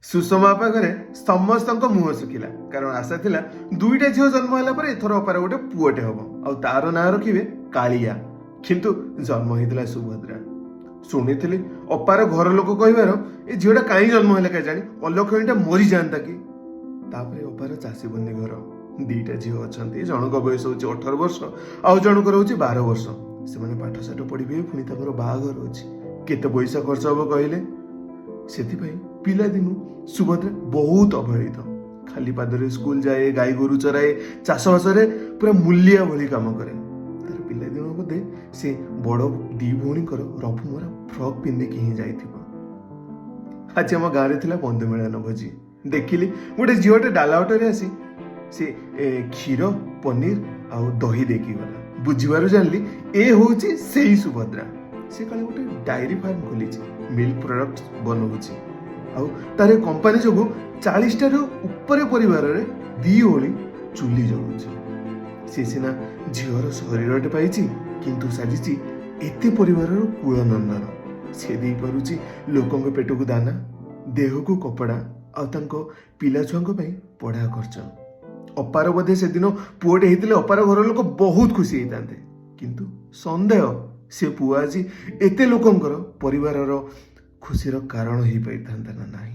ସୁଷମା ଅପା ଘରେ ସମସ୍ତଙ୍କ ମୁହଁ ଶୁଖିଲା, କାରଣ ଆଶା ଥିଲା ଦୁଇଟା ଝିଅ ଜନ୍ମ ହେଲା ପରେ ଏଥର ଅପାର ଗୋଟେ ପୁଅଟେ ହବ ଆଉ ତାର ନାଁ ରଖିବେ କାଳିଆ। କିନ୍ତୁ ଜନ୍ମ ହେଇଥିଲା ସୁଭଦ୍ରା। ଶୁଣିଥିଲି ଅପାର ଘର ଲୋକ କହିବାର, ଏ ଝିଅଟା କାହିଁ ଜନ୍ମ ହେଲା କେଜାଣି, ଅଲକ୍ଷଣୀଟା ମରିଯାଆନ୍ତା କି। ତାପରେ ଅପାର ଚାଷୀ ବନ୍ଦି ଘର, ଦିଟା ଝିଅ ଅଛନ୍ତି। ଜଣଙ୍କ ବୟସ ହଉଛି 18 ବର୍ଷ ଆଉ ଜଣଙ୍କର ହଉଛି 12 ବର୍ଷ। ସେମାନେ ପାଠ ସାଠ ପଢିବେ, ପୁଣି ତାଙ୍କର ବାହାଘର ଅଛି, କେତେ ପଇସା ଖର୍ଚ୍ଚ ହବ କହିଲେ? ସେଥିପାଇଁ ପିଲାଦିନୁ ସୁଭଦ୍ରା ବହୁତ ଅବହେଳିତ। ଖାଲି ପାଦରେ ସ୍କୁଲ ଯାଏ, ଗାଈ ଗୋରୁ ଚରାଏ, ଚାଷବାସରେ ପୁରା ମୂଲିଆ ଭଳି କାମ କରେ। ତାର ପିଲାଦିନ ବୋଧେ ସେ ବଡ଼ ଦି ଭଉଣୀଙ୍କର ରଫୁମରା ଫ୍ରକ୍ ପିନ୍ଧିକି ହିଁ ଯାଇଥିବ। ଆଜି ଆମ ଗାଁରେ ଥିଲା ବନ୍ଧୁ ମିଳନ ଭୋଜି। ଦେଖିଲି ଗୋଟେ ଝିଅଟେ ଡାଲା ଅଟୋରେ ଆସି ସେ କ୍ଷୀର, ପନିର ଆଉ ଦହି ଦେଇକି ଗଲା। ବୁଝିବାରୁ ଜାଣିଲି ଏ ହଉଛି ସେଇ ସୁଭଦ୍ରା। ସେ କାଳେ ଗୋଟେ ଡାଏରୀ ଫାର୍ମ ଖୋଲିଛି, ମିଲ୍କ ପ୍ରଡକ୍ଟ ବନଉଛି ଆଉ ତାର ଏ କମ୍ପାନୀ ଯୋଗୁଁ 40ଟାରୁ ଉପରେ ପରିବାରରେ ଦି ଓଳି ଚୁଲି ଜଳୁଛି। ସେ ସିନା ଝିଅର ଶରୀରଟେ ପାଇଛି, କିନ୍ତୁ ସାଜିଛି ଏତେ ପରିବାରର କୁଳନନ୍ଦନ। ସେ ଦେଇପାରୁଛି ଲୋକଙ୍କ ପେଟକୁ ଦାନା, ଦେହକୁ କପଡ଼ା ଆଉ ତାଙ୍କ ପିଲା ଛୁଆଙ୍କ ପାଇଁ ପଢ଼ା ଖର୍ଚ୍ଚ। ଅପାର ବୋଧେ ସେଦିନ ପୁଅଟେ ହେଇଥିଲେ ଅପାର ଘର ଲୋକ ବହୁତ ଖୁସି ହେଇଥାନ୍ତେ, କିନ୍ତୁ ସନ୍ଦେହ ସେ ପୁଅ ଆଜି ଏତେ ଲୋକଙ୍କର ପରିବାରର ଖୁସିର କାରଣ ହେଇପାରିଥାନ୍ତା ନା ନାହିଁ।